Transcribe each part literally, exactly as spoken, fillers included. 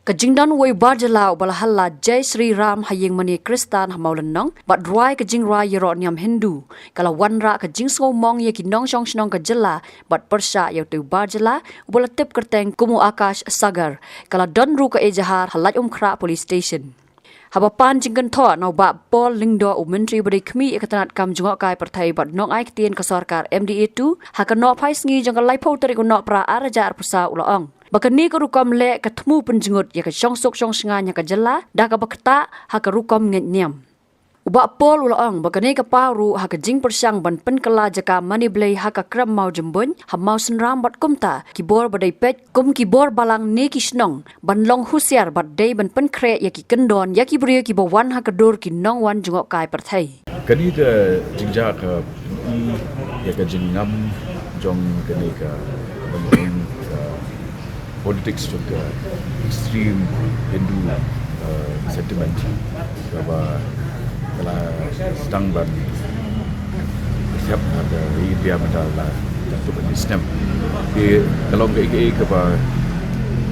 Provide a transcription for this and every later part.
Ka jingdon uwei u bar jylla uba la halla Jai Shri Ram ha ïing mane Khristan ha Mawlynnong bad rwai ka jingrwai ïaroh niam Hindu ka la wanrah ka jingsngewmong ïa ki nongshong shnong ka jylla bad pyrshah ïa utei u bar jylla uba la tip kyrteng kum u Akash Sagar. Ka la don ruh ka ejahar ha Laitumkhrah Police Station. Haba pan jingkynthoh na u Bah Paul Lyngdoh, u Myntri ba dei khmih ïa ka tnat kam jngohkai pyrthei bad nongai ktien ka sorkar M D A two, ha ka nohphai sngi jong ka laiphew tarik u Nohprah ar hajar arphew saw, u la ong ba kane ka rukom leh ka thmu pynjngut ïa ka shongsuk shongsngain ha ka jylla da kaba ktah ha ka rukom ngeit niam. U Bah Paul u la ong ba kane ka paw ruh ha ka jingpyrshang ban pynkylla jaka mane blei ha ka krem Mawjymbuin ha Mawsynram bad kumta ki bor ba dei peit kum ki bor balang ne ki shnong ban long husiar bad dei ban pynkhreh ïa ki kyndon ïa ki briew kiba wan ha ka dur ki nongwan jngohkai pyrthei. Kane ka jingjia ka pyni ïa ka jingngam jong kane ka, ka politics jong ka extreme Hindu, uh, sentiment kaba ka la sdang ban sep ha ka ri India mynta la ka tu ban snem. Te ka long kaei kaei kaba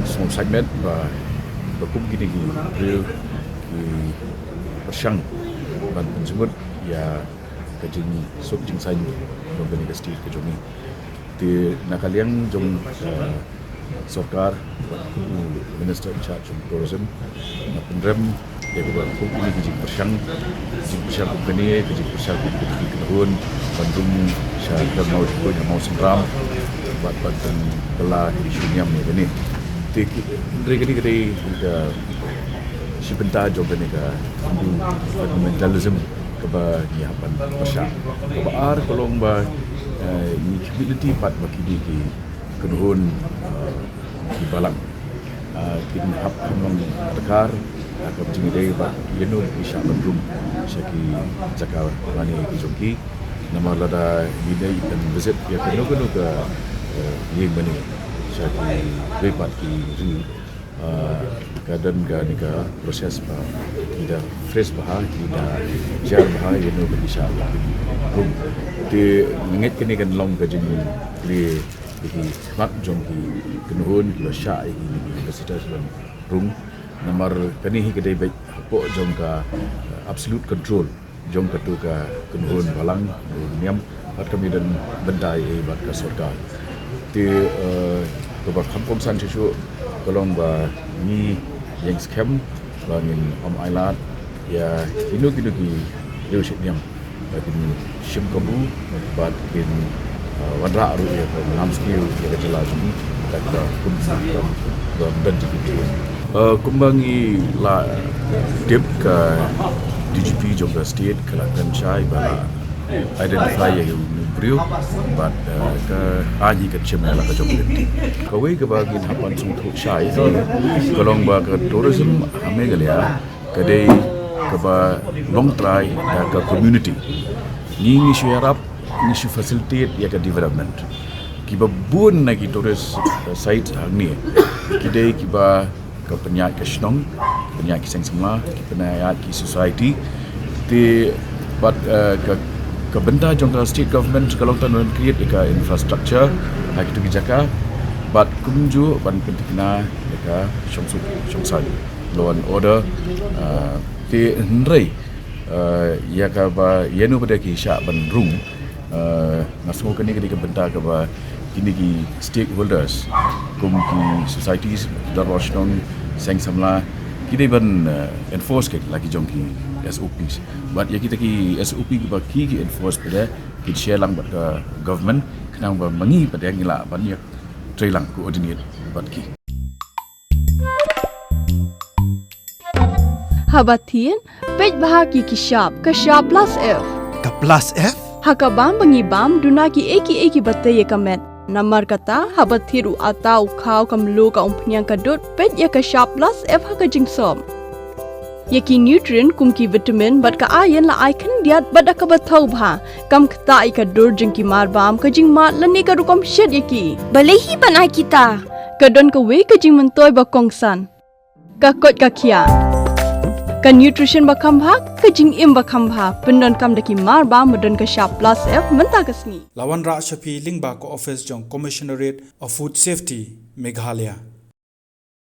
sngewsih met ba, ba kum kine ki briew ki pyrshang ban pynjngut ïa ka jingsuk jingsaiñ jong kane ka state ka jong ngi. Te na ka liang jong, eh, sorkar, bad kum u Minister in charge jong tourism, nga pynrem ïa kaba kum kine ki jingpyrshang, jingpyrshang kum kane, ka jingpyrshang kum kine ki kynhun ban rung sha ka Mawjymbuin ha Mawsynram bad, bad ban kylla ki shu niam ïa kane. Te ki, hynrei kane ka dei ka shi bynta jong kane ka Hindu fundamentalism kaba ngi hap ban pyrshah. Kaba ar ka long ba, eh, ngi khmih lynti pat ba kine ki kynhun, eh, ki balang, eh, kin hap ban long adkar, eh, ka jingïadei ba ïano ki shah ban rung sha ki jaka mane ki jong ki. Namar lada ngi dei ban visit ïa kano kano ka, eh, ïing mane sha kiwei pat ki ri, ah, ka don kane ka process ba ki da phrase bha, ki da jar bha ïano ba ki shah ban rung. Te nga ngeit kane kan long ka jingkylli ïa ki khmat jong ki kynhun kiba shah ïa ki visitors ban rung. Namar kane hi ka dei beit hapoh jong ka, eh, absolute control jong katu ka kynhun balang, kynhun niam, bad kam don bynta ei ei bad ka sorkar. Te, eh, kaba kham kongsan shuh shuh ka long ba ngi ïeng skhem ba ngin ym ailad ïa kino kino ki riew shit niam ba kin shim kabu bad kin, eh, wanrah ruh ïa ka lamskill ïa ka jylla jong ngi. Kata ka kum sa ka, ka don jingkyrkhu. Eh, kumba ngi la tip, ka D G P jong ka state ka la kren shai ba la identify ïa u briew bad, eh, ka ai hi ka shim ïa la ka jong ka. Kawei kaba ngin hap ban sngewthuh shai ka long ba ka tourism ha Meghalaya ka dei kaba long trai da ka community. Ngi ngi shu ïarap, ngi shu facilitate ïa ka development. Kiba bun na ki tourist, eh, site hangne ki dei kiba ka pynïaid ka shnong, pynïaid ki seng samla, ki pynïaid ki society. Te bad, eh, ka, ka bynta jong ka state government ka long tang ban create ïa ka infrastructure ha kitu ki jaka bad kumjuh ban pyntikna ïa ka shongsuk shongsaiñ, law and order. Eh, te hynrei, eh, ïa kaba ïano ba dei ki shah ban rung, eh, nga sngew kane ka dei ka bynta kaba kine ki stakeholders kum ki societies, dorbar shnong, seng samla, ki dei ban, eh, enforce ki la ki jong ki S O Ps. Bad ïa kita ki S O P kiba ki, ki enforce pat de kin share lang bad ka government khnang ba ma ngi pat de ngi lah ban ïa trei lang, coordinate bad ki. Haba thied, peit bha ki ki shap, ka shap plus F. Ka plus F? Ha ka bam ba ngi bam, duna ki ei ki ei kiba tei ïa ka met. Namar kata, haba thied u atta, u khaw, ka mluh, ka umphniang, ka dud, peit ïa ka shap plus F ha ka jingsop. Ïa ki nutrient kum ki vitamin bad ka iron la ai khyndiat bad da kaba thaw bha. Kam ktah ïa ka dur jong ki marbam, ka jingmad lane ka rukom shet ïa ki. Balei hi ban ai kita? Ka don kawei ka jingmyntoi ba kongsan. Ka koit ka khiah. Ka nutrition ba kham bha, ka jingim ba kham bha, pyndonkam da ki marbam ba don ka shap plus F mynta ka sngi. La wanrah sha phi lyngba ka office jong Commissionerate of Food Safety, Meghalaya.